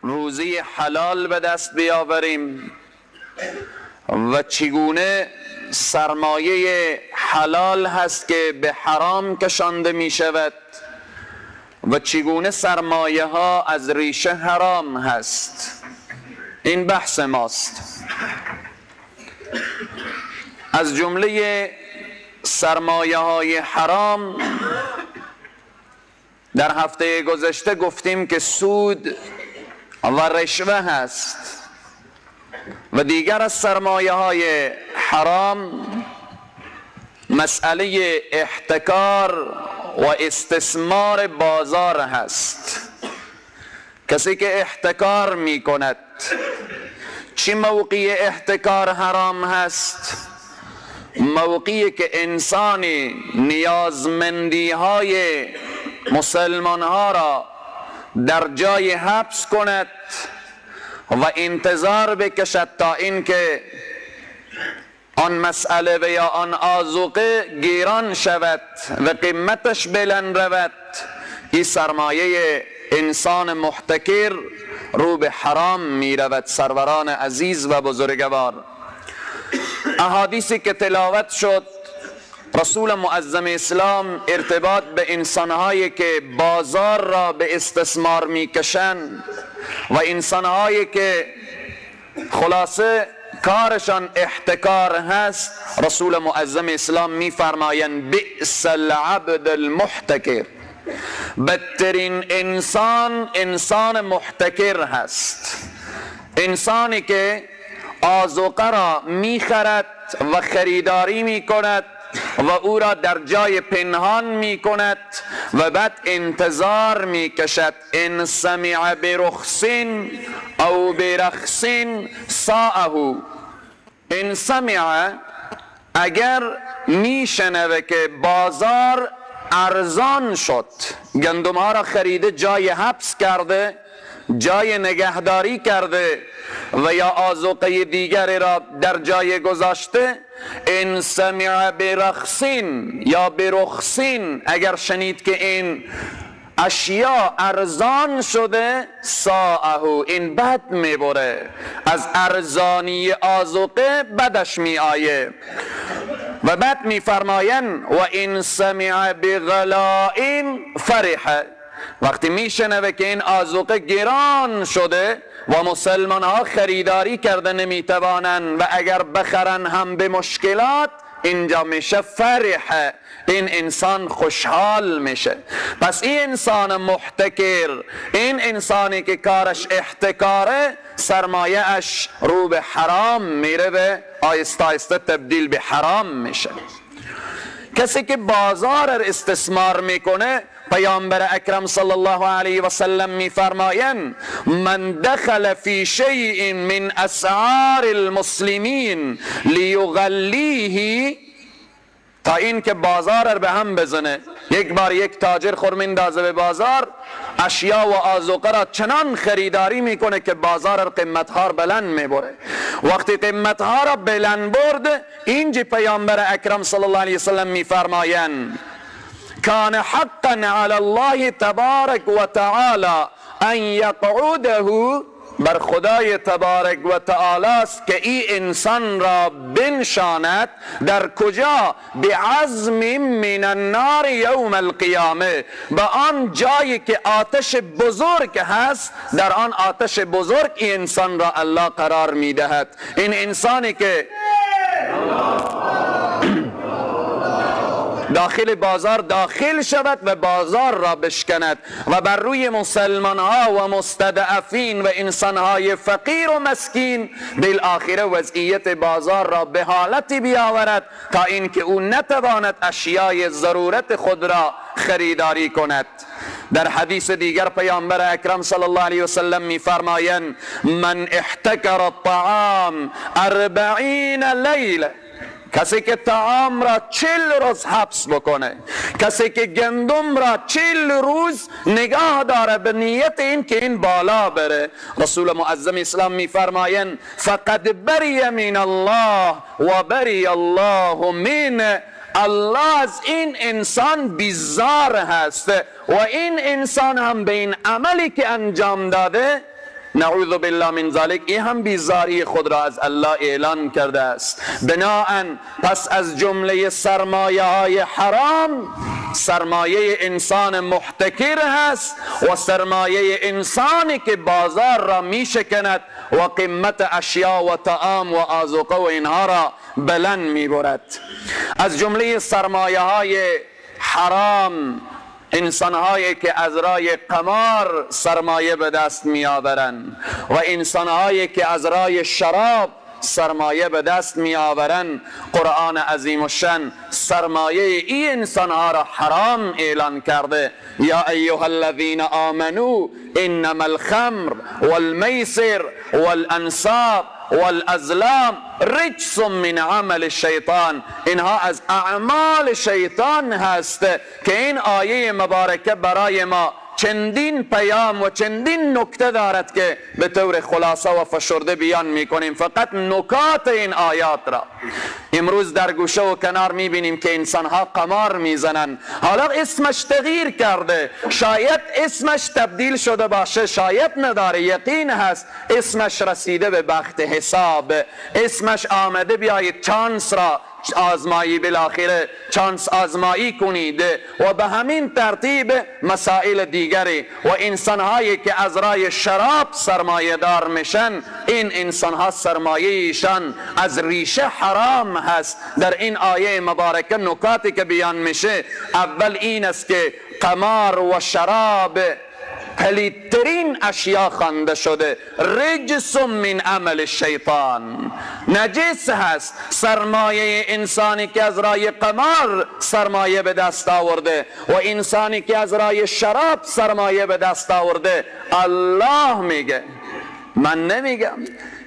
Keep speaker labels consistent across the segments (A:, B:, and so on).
A: روزی حلال به دست بیاوریم و چگونه سرمایه حلال هست که به حرام کشانده می شود و چگونه سرمایه ها از ریشه حرام هست. این بحث ماست. از جمله سرمایه های حرام در هفته گذشته گفتیم که سود و رشوه هست و دیگر از سرمایه های حرام مسئله احتکار و استثمار بازار هست. کسی که احتکار می کند، چه موقعی احتکار حرام هست؟ موقعی که انسانی نیازمندی های مسلمان ها را در جای حبس کند و انتظار بکشد تا اینکه آن مسئله و یا آن آذوقه گیران شود و قیمتش بلند رود. این سرمایه انسان محتکر رو به حرام می رود. سروران عزیز و بزرگوار، احادیثی که تلاوت شد، رسول معظم اسلام ارتباط به انسانهایی که بازار را به استثمار میکشند و انسانهایی که خلاصه کارشان احتکار هست، رسول معظم اسلام میفرمایند بئس العبد المحتکر، بدترین انسان انسان محتکر هست، انسانی که آذوقه را میخرد و خریداری میکند و او را در جای پنهان میکند و بعد انتظار میکشد. ان سمع برخص او برخص ساءه. ان سمع، اگر میشنوه که بازار ارزان شد، گندم ها را خریده، جای حبس کرده، جای نگهداری کرده و یا آذوقه دیگری را در جای گذاشته، ان سمع برخصین یا برخصین، اگر شنید که این اشیا ارزان شده، ساعه، این بد میبره، از ارزانی آذوقه بدش میآیه. و بعد میفرمایند و این سمع بغلاء فرح، وقتی میشنوه که این آذوقه گران شده و مسلمان ها خریداری کرده نمیتوانند و اگر بخرن هم به مشکلات، اینجا میشه فرح، این انسان خوشحال میشه. پس این انسان محتکر، این انسانی که کارش احتکاره، سرمایه اش رو به حرام میره و آیسته آیسته تبدیل به حرام میشه. کسی که بازار استثمار میکنه، پیامبر اکرم صلی الله علیه و سلم میفرمایند من دخل فی شیء من اسعار المسلمین لیغلیه، تا این که بازار به هم بزنه. یک بار یک تاجر خور میندازه به بازار، اشیا و آذوقه را چنان خریداری میکنه که بازار قیمتها را بلند میبره. وقتی قیمتها را بلند برد، اینجا پیامبر اکرم صلی الله علیه وسلم میفرمایند کان حقا علی الله تبارک و تعالی ان یقعده، بر خدای تبارک و تعالی است که این انسان را بنشاند در کجا؟ بعزم من النار یوم القیامه، به آن جایی که آتش بزرگ هست، در آن آتش بزرگ این انسان را الله قرار میدهد. این انسانی که داخل بازار داخل شود و بازار را بشکند و بر روی مسلمان ها و مستضعفین و انسان های فقیر و مسکین بالآخره وضعیت بازار را به حالتی بیاورد تا اینکه او نتواند اشیای ضرورت خود را خریداری کند. در حدیث دیگر پیامبر اکرم صلی الله علیه وسلم میفرمایند من احتکر الطعام 40 لیله، کسی که طعام را 40 روز حبس بکنه، کسی که گندم را 40 روز نگاه داره به نیت این که این بالا بره، رسول معظم اسلام میفرمایند فقد بری من الله و بری الله من، الله از این انسان بیزار هست و این انسان هم به این عملی که انجام داده نعوذ بالله من ذلک، این هم بیزاری خود را از الله اعلان کرده است. بناءً پس از جمله سرمایه های حرام سرمایه انسان محتکر هست و سرمایه انسانی که بازار را می شکند و قیمت اشیا و طعام و آذوقه و اینها را بلند می برد. از جمله سرمایه های حرام انسانهایی که از رای قمار سرمایه به دست می آورند و انسانهایی که از رای شراب سرمایه به دست می آورند. قرآن عظیم الشان سرمایه این انسانها را حرام اعلان کرده. یا ایها الذین آمنوا انما الخمر والمیسر والانصاب والازلام رجس من عمل الشیطان. اینها از اعمال شیطان هست که این آیه مبارکه برای ما چندین پیام و چندین نکته دارد که به طور خلاصه و فشرده بیان میکنیم فقط نکات این آیات را. امروز در گوشه و کنار میبینیم که انسانها قمار میزنن. حالا اسمش تغییر کرده، شاید اسمش تبدیل شده باشه، شاید نداره، یقین هست اسمش رسیده به بخت حساب، اسمش آمده بیایید چانس را آزمایی، بالاخره چانس آزمایی کنید و به همین ترتیب مسائل دیگری. و انسانهایی که از رای شراب سرمایه دار میشن، این انسانها سرمایه ایشان از ریشه حرام هست. در این آیه مبارکه نکاتی که بیان میشه، اول این است که قمار و شراب پلیدترین اشیا خوانده شده، رجس من عمل الشیطان، نجس هست. سرمایه انسانی که از رای قمار سرمایه به دست آورده و انسانی که از رای شراب سرمایه به دست آورده، الله میگه، من نمیگم،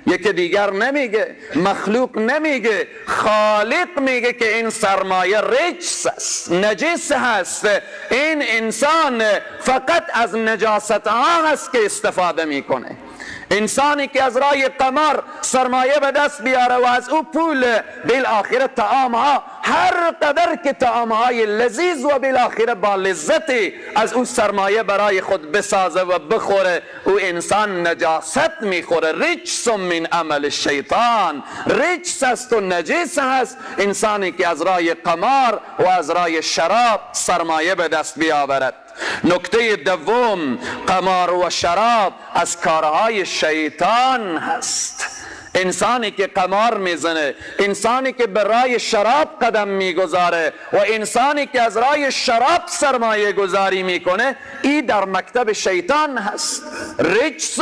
A: یکی دیگر نمیگه، مخلوق نمیگه، خالق میگه که این سرمایه رجس است، نجس هست. این انسان فقط از نجاست ها هست که استفاده میکنه. انسانی که از رای قمار سرمایه به دست بیاره و از او پول، بالاخره طعام ها، هر قدر که طعام های لذیذ و بالاخره با لذتی از او سرمایه برای خود بسازه و بخوره، او انسان نجاست میخوره. رجس من عمل الشیطان، رجس است و نجس هست انسانی که از رای قمار و از رای شراب سرمایه به دست بیاورد. نکته دوم، قمار و شراب از کارهای شیطان هست. انسانی که قمار میزنه، انسانی که به رای شراب قدم میگذاره و انسانی که از رای شراب سرمایه گذاری میکنه، ای در مکتب شیطان هست. رجس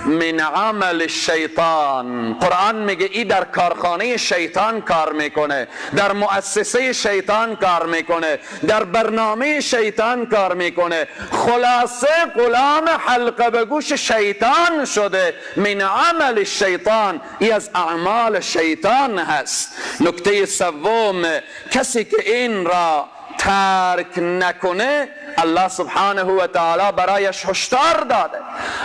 A: من عمل الشیطان. قرآن میگه ای در کارخانه شیطان کار میکنه، در مؤسسه شیطان کار میکنه، در برنامه شیطان کار میکنه. خلاصه غلام حلقه به گوش شیطان شده. من عمل الشیطان، ای از اعمال شیطان هست. نکته سوم، کسی که این را ترک نکنه، الله سبحانه و تعالی برایش هشدار داده.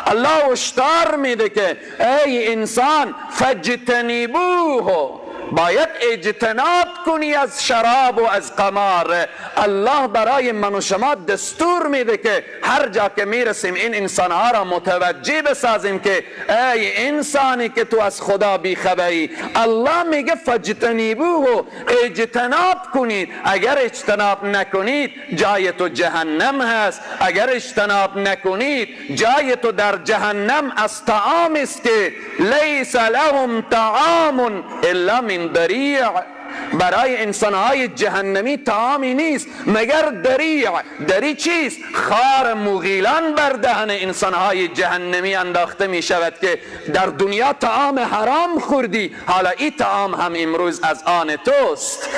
A: الله هشدار میده که ای انسان فاجتنبوه، باید اجتناب کنی از شراب و از قمار. الله برای من و شما دستور میده که هر جا که میرسیم این انسانها را متوجه بسازیم که ای انسانی که تو از خدا بیخبری، الله میگه فاجتنبوه، اجتناب کنید. اگر اجتناب نکنید جای تو جهنم هست. اگر اجتناب نکنید جای تو در جهنم از طعام است که لیس لهم طعام الا من دریع. برای انسانهای جهنمی طعامی نیست مگر دریع. دریع چیست؟ خار مغیلان بر دهن انسانهای جهنمی انداخته می شود که در دنیا طعام حرام خوردی، حالا این طعام هم امروز از آن توست.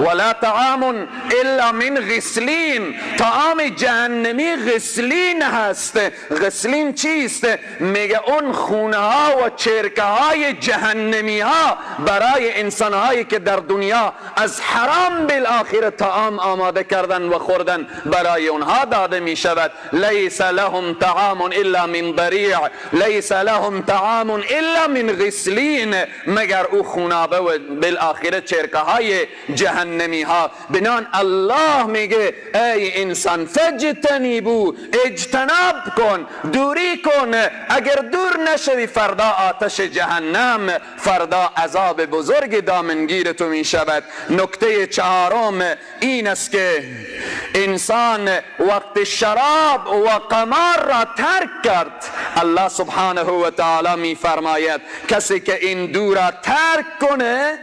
A: ولا طعام الا من غسلین. طعام جهنمی غسلین هست. غسلین چیست؟ میگه اون خونه ها و چرکه های جهنمی ها برای انسان هایی که در دنیا از حرام بالآخره طعام آماده کردن و خوردن، برای اونها داده می شود. لیس لهم طعام الا من ضریع، لیس لهم طعام الا من غسلین. مگر او خونابه و بالآخره چرکه های جهنمی جهنمی ها. بنان الله میگه ای انسان فاجتنبوا، اجتناب کن، دوری کن، اگر دور نشوی فردا آتش جهنم، فردا عذاب بزرگ دامنگیر تو می شود. نکته چهارم این است که انسان وقت شراب و قمار را ترک کرد، الله سبحانه و تعالی می فرماید کسی که این دو را ترک کنه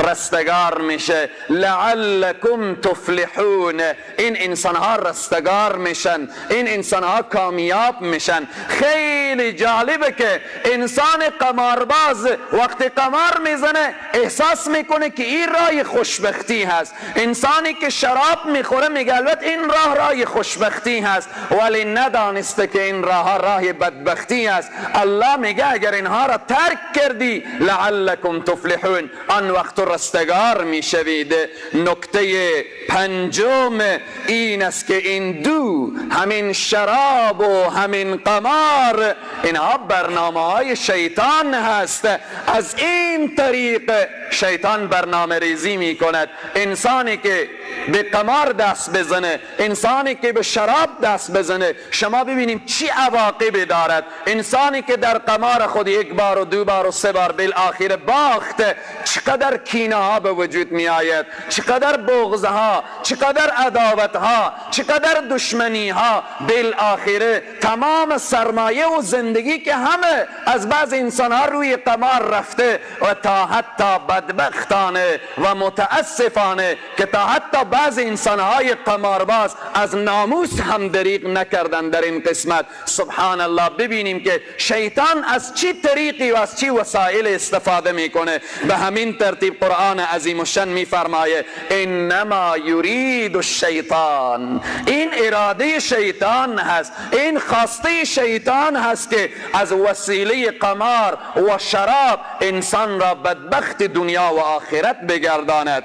A: رستگار میشه. لعلکم تفلحون، این انسان ها رستگار میشن، این انسان ها کامیاب میشن. خیلی جالبه که انسان قمارباز وقتی قمار میزنه احساس میکنه که این راه خوشبختی هست. انسانی که شراب میخوره میگه البته این راه راه خوشبختی هست، ولی ندانسته که این راه راه بدبختی هست. الله میگه اگر اینها را ترک کردی لعلکم تفلحون، آن وقت رستگار میشوید. نکته پنجم این است که این دو، همین شراب و همین قمار، اینها برنامه های شیطان هست. از این طریق شیطان برنامه ریزی میکند. انسانی که به قمار دست بزنه، انسانی که به شراب دست بزنه، شما ببینیم چی عواقبی دارد. انسانی که در قمار خود یک بار و دو بار و سه بار بالآخر باخت، چقدر کینه ها به وجود می آید، چقدر بغض ها، چقدر عداوت ها، چقدر دشمنی ها. بالآخره تمام سرمایه و زندگی که همه از بعض انسان ها روی قمار رفته و تا حتی بدبختانه و متاسفانه که تا حتی بعض انسان های قمارباز از ناموس هم دریغ نکردن در این قسمت. سبحان الله، ببینیم که شیطان از چی طریقی و از چی وسایل استفاده میکنه. به همین ترتیب قرآن عظیم الشان میفرمایه انما یرید الشیطان، این اراده شیطان هست، این خواسته شیطان هست که از وسیله قمار و شراب انسان را بدبخت دنیا و آخرت بگرداند.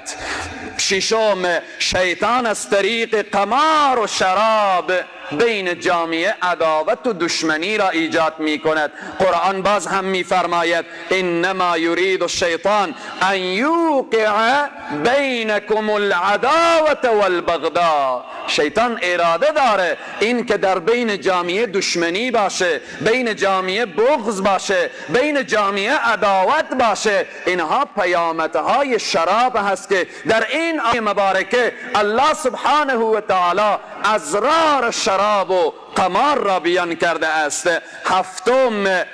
A: ششم، شیطان از طریق قمار و شراب بین جامعه عداوت و دشمنی را ایجاد می کند. قرآن باز هم می فرماید انما یرید الشیطان ان یوقع بینکم العداوة والبغضاء. شیطان اراده داره این که در بین جامعه دشمنی باشه، بین جامعه بغض باشه، بین جامعه عداوت باشه. اینها پیامدهای شراب هست که در این آیه مبارکه الله سبحانه و تعالی اضرار شراب و قمار را بیان کرده است. هفتم،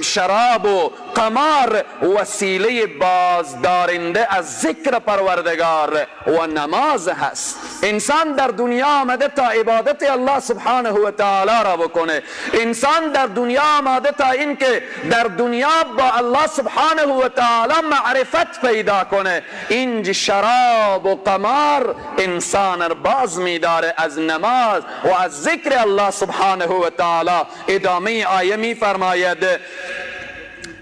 A: شراب و قمار وسیله بازدارنده از ذکر پروردگار و نماز هست. انسان در دنیا آمده تا عبادت الله سبحانه و تعالی را بکنه. انسان در دنیا آمده تا اینکه در دنیا با الله سبحانه و تعالی معرفت پیدا کنه. اینج شراب و قمار انسان را باز می‌داره از نماز و از ذکر الله سبحانه و تعالی. ادامه آیه می فرماید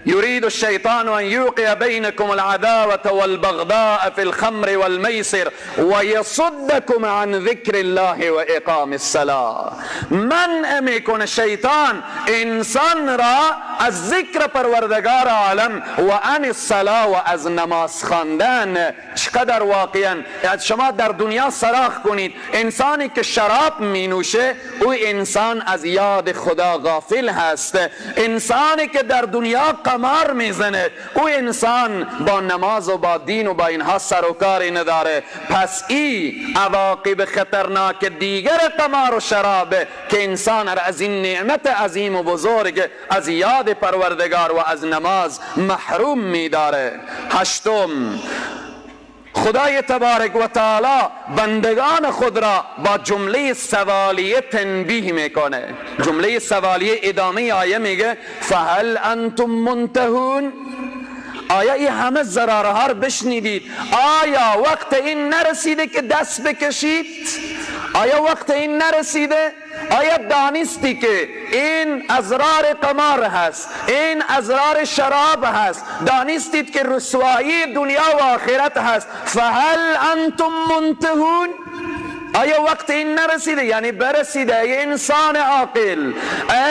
A: يريد الشيطان أن يوقع بينكم العداوة والبغضاء في الخمر والميسر ويصدكم عن ذكر الله وإقام الصلاة. منع میکنه شیطان انسان را از ذکر پروردگار عالم و عن الصلاة و از نماز خواندن. چقدر واقعا شما در دنیا سراغ کنید، انسانی که شراب می نوشه او انسان از یاد خدا غافل هست. انسانی که در دنیا قمار میزنه او انسان با نماز و با دین و با اینها سر و کاری نداره. پس ای عواقب خطرناک دیگر قمار و شراب که انسان را از این نعمت عظیم و بزرگ از یاد پروردگار و از نماز محروم میداره. هشتم، خدای تبارک و تعالی بندگان خود را با جمله سوالیه تنبیه میکنه. جمله سوالیه ادامه آیه میگه فهل انتم منتهون. آیا این همه ضررها رو بشنیدید؟ آیا وقت این نرسیده که دست بکشید؟ آیا وقت این نرسیده؟ آیا دانستی که این اضرار قمار هست، این اضرار شراب هست؟ دانستید که رسوایی دنیا و آخرت هست؟ فهل انتم منتهون. آیا وقت این نرسیده؟ یعنی برسیده. ای انسان عاقل،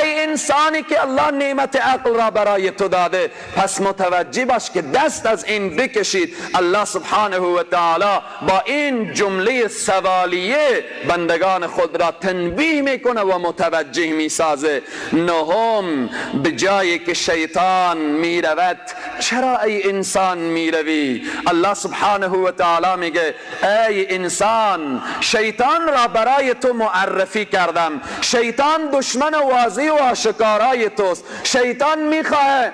A: ای انسانی که الله نعمت عقل را برای تو داده، پس متوجه باش که دست از این بکشید. الله سبحانه و تعالی با این جمله سوالیه بندگان خود را تنبیه میکنه و متوجه میسازه. نهم، به جایی که شیطان میرود چرا ای انسان میروی؟ الله سبحانه و تعالی میگه ای انسان، شیطان را برای تو معرفی کردم. شیطان دشمن واضح و آشکارای توست. شیطان میخواه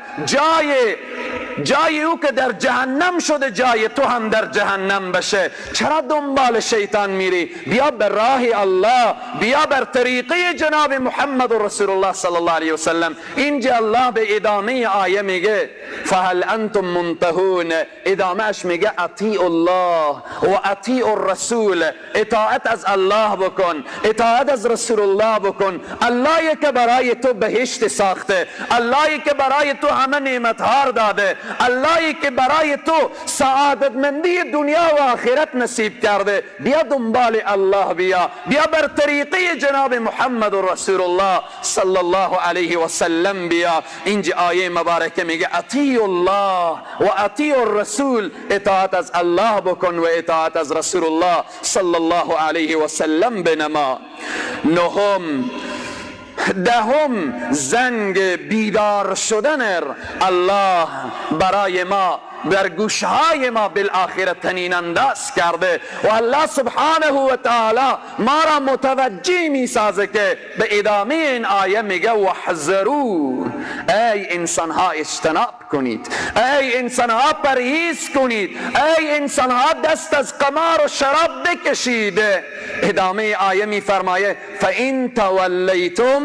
A: جای او که در جهنم شده جای تو هم در جهنم بشه. چرا دنبال شیطان میری؟ بیا بر راه الله، بیا بر طریقه جناب محمد رسول الله صلی الله علیه وسلم. اینجا الله به ادامه آیه میگه فهل انتم منتهون، ادامهش میگه اطیع الله و اطیع الرسول. اطاعت از الله بکن، اطاعت از رسول الله بکن. اللهی که برای تو بهشت ساخته، اللهی که برای تو همه نعمتها داده، اللهی که برای تو سعادتمندی دنیا و آخرت نصیب کرده، بیا دنبال الله، بیا بر طریقه جناب محمد رسول الله صلی الله علیه و سلم بیا. اینجا آیه مبارکه میگه اطیع الله و اطیع الرسول، اطاعت از الله بکن و اطاعت از رسول الله صلی الله علیه و سلم بنما. نهم، دهم، زنگ بیدار شدن الله برای ما در گوشهای ما بالآخره طنین انداز کرده و الله سبحانه و تعالی ما را متوجه می سازه که به ادامه این آیه میگه واحذروا، ای انسانها اجتناب کنید، ای انسانها پرهیز کنید، ای انسانها دست از قمار و شراب بکشید. ادامه آیه می فرمایه فإن تولیتم،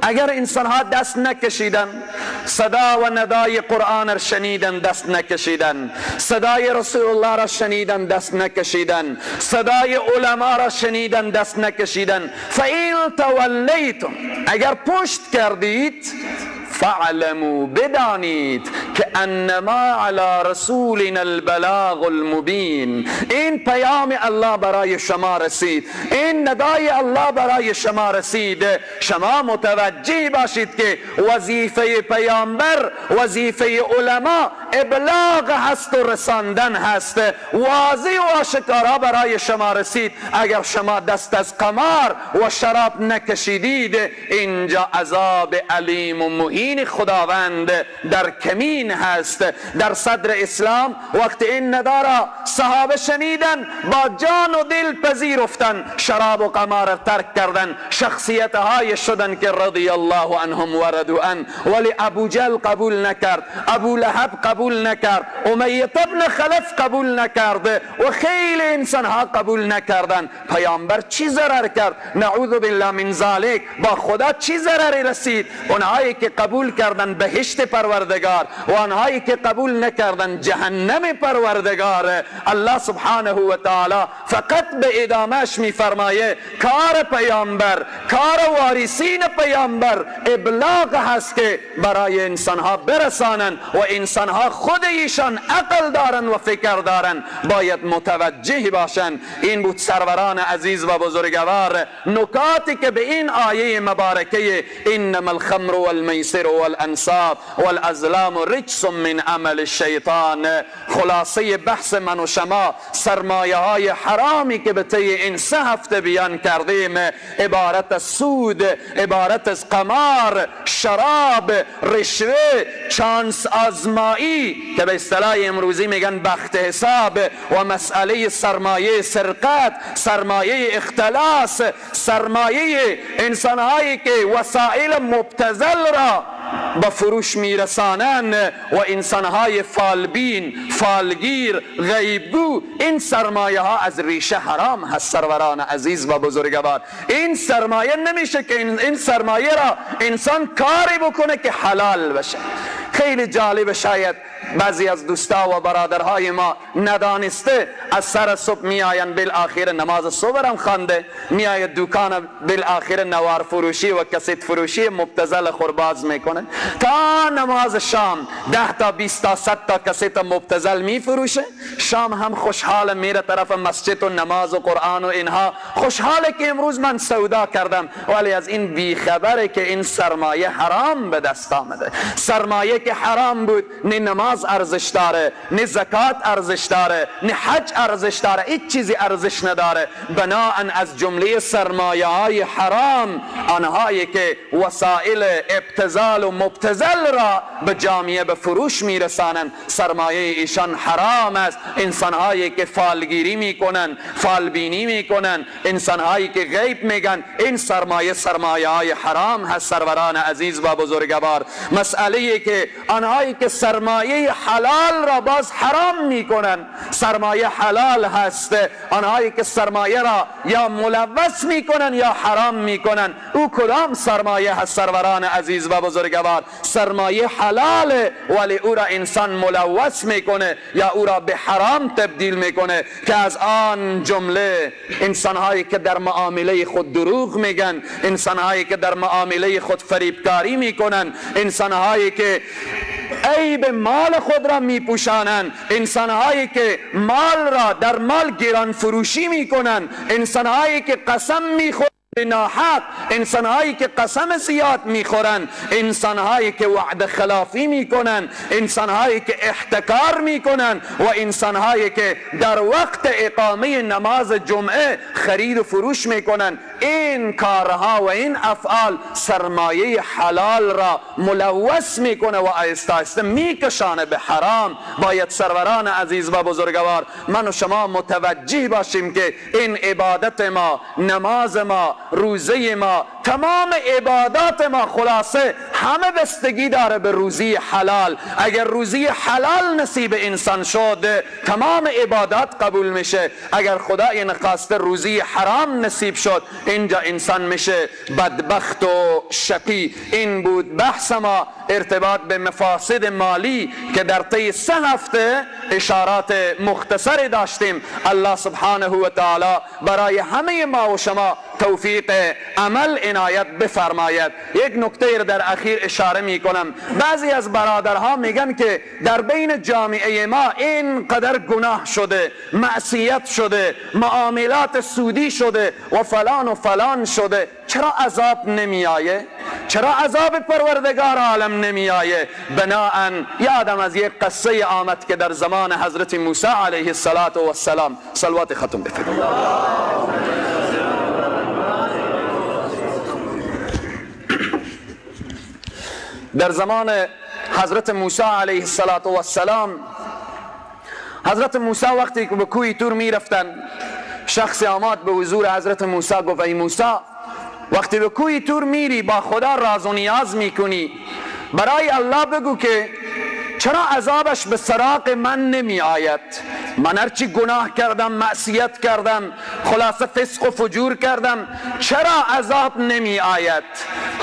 A: اگر انسانها دست نکشیدن، صدا و ندای قرآن را شنیدن دست نکشیدن، صدای رسول الله را شنیدن دست نکشیدن، صدای علما را شنیدن دست نکشیدن، فإن تولیتم، اگر پشت کردید، فاعلموا، بدانید که انما علی رسولنا البلاغ المبین. این پیام الله برای شما رسید، این ندای الله برای شما رسید. شما متوجه باشید که وظیفه پیامبر، وظیفه علما ابلاغ هست و رساندن هست. واضح و آشکارا برای شما رسید. اگر شما دست از قمار و شراب نکشیدید، اینجا عذاب علیم و مهین خداوند در کمین هست. در صدر اسلام وقتی این ندارا صحابه شنیدن، با جان و دل پذیرفتن، شراب و قمار ترک کردن، شخصیت های شدن که رضی الله عنهم و رضوا عنه. ولی ابو جهل قبول نکرد، ابو لهب قبول نکرد، امیه ابن خلف قبول نکرد و خیلی انسان ها قبول نکردن. پیامبر چی ضرر کرد؟ نعوذ بالله من ذلک. با خدا چی ضرری رسید؟ اونهایی که قبول کردن بهشت پروردگار و آنهایی که قبول نکردن جهنم پروردگار. الله سبحانه و تعالی فقط به ادامهش میفرمایه کار پیامبر، کار وارثین پیامبر ابلاغ هست که برای انسانها برسانن و انسانها خود ایشان عقل دارن و فکر دارن، باید متوجه باشن. این بود سروران عزیز و بزرگوار نکاتی که به این آیه مبارکه انما الخمر والمیسر والانصاب والازلام رجس من عمل الشیطان، خلاصه بحث من و شما سرمایه های حرامی که به طی این 3 هفته بیان کردیم، عبارت از سود، عبارت از قمار، شراب، رشوه، چانس آزمایی که به اصطلاح امروزی میگن بخت حساب، و مسئله سرمایه سرقت، سرمایه اختلاس، سرمایه انسانهایی که وسایل مبتذل را به فروش میرسانن و انسانهای فالبین، فالگیر، غیبگو، این سرمایه ها از ریشه حرام هست. سروران عزیز و بزرگوار، این سرمایه نمیشه که این سرمایه را انسان کاری بکنه که حلال بشه. خیلی جالب، شاید بعضی از دوستا و برادرهای ما ندانسته از سر صبح میآیند، بالاخره نماز صبح هم خوانده، میآید دکان بالاخره نوار فروشی و کست فروشی مبتذل خورباز میکنه تا نماز شام 10 تا 20 تا 100 تا کست مبتذل میفروشه. شام هم خوشحال میره طرف مسجد و نماز و قرآن و اینها، خوشحاله که امروز من سودا کردم، ولی از این بیخبره که این سرمایه حرام به دست آمده. سرمایه که حرام بود، نه نماز ارزش داره، نه زکات ارزش داره، نه حج ارزش داره، هیچ چیزی ارزش نداره. بناءً از جمله سرمایه های حرام آنهایی که وسایل ابتذال و مبتذل را به جامعه به فروش میرسانند، سرمایه ایشان حرام است. انسانهایی که فالگیری میکنن، فالبینی میکنن، انسانهایی که غیب میگن، این سرمایه سرمایه های حرام هست. سروران عزیز و بزرگوار، مسئله که آنهایی که سرمایه حلال را باز حرام میکنن، سرمایه حلال هست، آنهایی که سرمایه را یا ملوث میکنن یا حرام میکنن، او کدام سرمایه هست؟ سروران عزیز و بزرگوار، سرمایه حلال ولی او را انسان ملوث میکنه یا او را به حرام تبدیل میکنه، که از آن جمله انسانهایی که در معامله خود دروغ میگن، انسانهایی که در معامله خود فریبکاری میکنن، انسانهایی که عیب مال خود را میپوشانند، انسانهایی که مال را در مال گران فروشی میکنن، انسانهایی که قسم میخورن ناحق، انسانهایی که قسم زیاد میخورن، انسانهایی که وعده خلافی میکنن، انسانهایی که احتکار میکنن و انسانهایی که در وقت اقامه نماز جمعه خرید و فروش میکنن. این کارها و این افعال سرمایه حلال را ملوث میکنه و آهسته آهسته میکشانه به حرام. باید سروران عزیز و بزرگوار، من و شما متوجه باشیم که این عبادت ما، نماز ما، روزه ما، تمام عبادات ما، خلاصه همه بستگی داره به روزی حلال. اگر روزی حلال نصیب انسان شد، تمام عبادات قبول میشه. اگر خدای نخواسته روزی حرام نصیب شد، اینجا انسان میشه بدبخت و شقی. این بود بحث ما ارتباط به مفاسد مالی که در طی 3 هفته اشارات مختصری داشتیم. الله سبحانه و تعالی برای همه ما و شما توفیق عمل عنایت بفرماید. یک نکته را در اخیر اشاره می کنم. بعضی از برادرها میگن که در بین جامعه ما اینقدر گناه شده، معصیت شده، معاملات سودی شده و فلان و فلان شده، چرا عذاب نمی آیه؟ چرا عذاب پروردگار عالم نمی آیه؟ بناءً یادم از یک قصه آمد که در زمان حضرت موسی علیه السلام، صلوات ختم بفرمایید. در زمان حضرت موسی علیه السلام، حضرت موسی وقتی که به کوه تور می رفتن، شخص آمد به حضور حضرت موسی، گفت ای موسی، وقتی به کوه تور میری با خدا راز و نیاز میکنی، برای الله بگو که چرا عذابش به سراغ من نمی آید؟ من هرچی گناه کردم، معصیت کردم، خلاصه فسق و فجور کردم، چرا عذاب نمی آید؟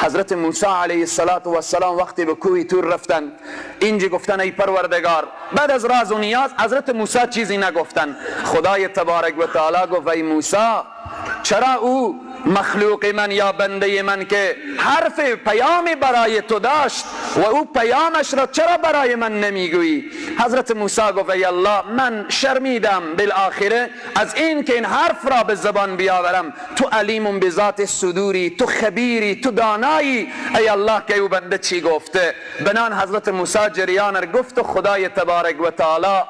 A: حضرت موسی علیه السلام وقتی به کوه تور رفتن، اینجا گفتن ای پروردگار. بعد از راز و نیاز حضرت موسی چیزی نگفتن. خدای تبارک و تعالی گفت ای موسی، چرا او مخلوق من یا بنده من که حرف پیامی برای تو داشت و او پیامش را چرا برای من نمیگویی؟ حضرت موسی گفت ای الله، من شرمیدم بالاخره از این که این حرف را به زبان بیاورم. تو علیم بذات صدوری، تو خبیری، تو دانایی. ای الله که او بنده چی گفته؟ بنان حضرت موسی جریان را گفت و خدای تبارک و تعالی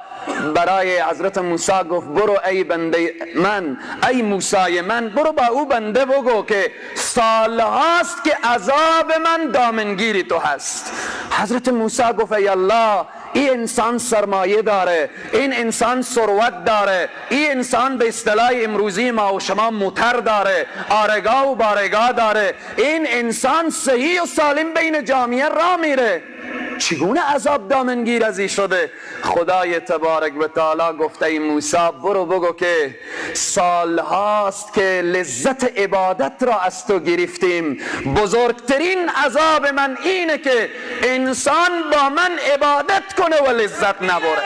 A: برای حضرت موسی گفت برو ای بنده من، ای موسی من، برو با او بنده بگو که سال هاست که عذاب من دامنگیری تو هست. حضرت موسی گفت ای الله، این انسان سرمایه داره، این انسان ثروت داره، این انسان به اصطلاح امروزی ما و شما موتر داره، آرگاه و بارگاه داره، این انسان صحیح و سالم بین جامعه را میره. چگونه عذاب دامنگیر ازی شده؟ خدای تبارک و تعالی گفته ای موسی برو بگو که سالهاست که لذت عبادت را از تو گرفتیم، بزرگترین عذاب من اینه که انسان با من عبادت کنه و لذت نبره.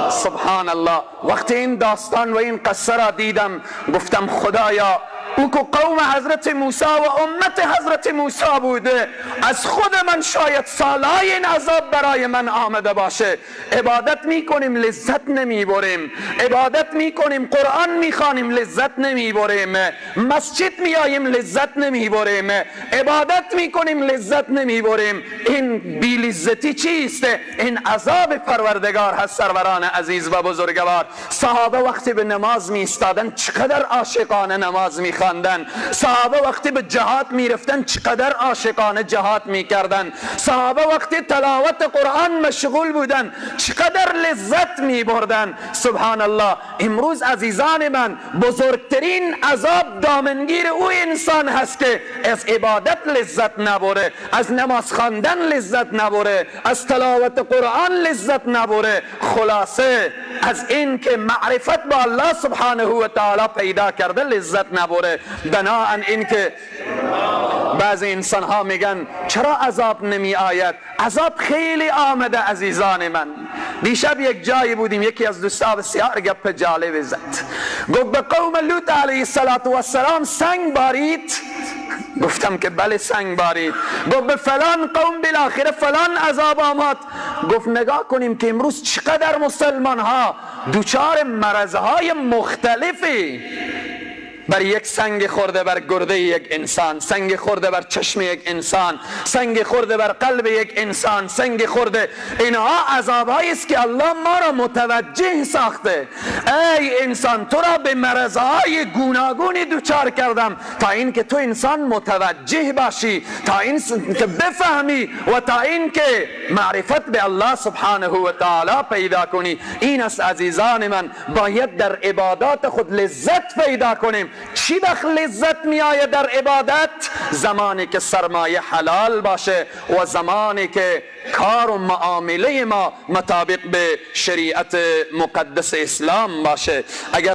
A: سبحان الله. وقتی این داستان و این قصه را دیدم گفتم خدایا او که قوم حضرت موسی و امت حضرت موسی بوده، از خود من شاید سالهای این عذاب برای من آمده باشه. عبادت میکنیم لذت نمیبریم، عبادت میکنیم قرآن میخوانیم لذت نمیبریم، مسجد میاییم لذت نمیبریم، عبادت میکنیم لذت نمیبریم. این بی لذتی چیست؟ این عذاب پروردگار هست. سروران عزیز و بزرگوار، صحابه وقتی به نماز میایستادن چقدر عاشقانه نماز میخواندن، صحابه وقتی به جهاد میرفتن چقدر عاشقانه جهاد میکردن، صحابه وقتی تلاوت قرآن مشغول بودن چقدر لذت میبردن. سبحان الله. امروز عزیزان من بزرگترین عذاب دامنگیر او انسان هست که از عبادت لذت نبره، از نماز خواندن لذت نبره، از تلاوت قرآن لذت نبره، خلاصه از این که معرفت با الله سبحانه و تعالی پیدا کرده لذت نبره. بناهن این که بعضی انسان ها میگن چرا عذاب نمی آید؟ عذاب خیلی آمده عزیزان من. دیشب یک جایی بودیم، یکی از دوستا بسیار گپ جالب زد، گفت به قوم لوط علیه السلام سنگ بارید. گفتم که بله سنگ بارید. گفت به فلان قوم بالاخره فلان عذاب آمد. گفت نگاه کنیم که امروز چقدر مسلمان ها دچار مرض های مختلفی، بر یک سنگ خورده بر گرده یک انسان، سنگ خورده بر چشم یک انسان، سنگ خورده بر قلب یک انسان، سنگ خورده. اینها عذابهایی است که الله ما را متوجه ساخته. ای انسان تو را به مرضهای گوناگونی دچار کردم تا اینکه تو انسان متوجه باشی، تا این که بفهمی و تا اینکه معرفت به الله سبحانه و تعالی پیدا کنی. این است عزیزان من، باید در عبادات خود لذت پیدا کنیم. چی وقت لذت می آید در عبادت؟ زمانی که سرمایه حلال باشه و زمانی که کار و معامله ما مطابق به شریعت مقدس اسلام باشه. اگر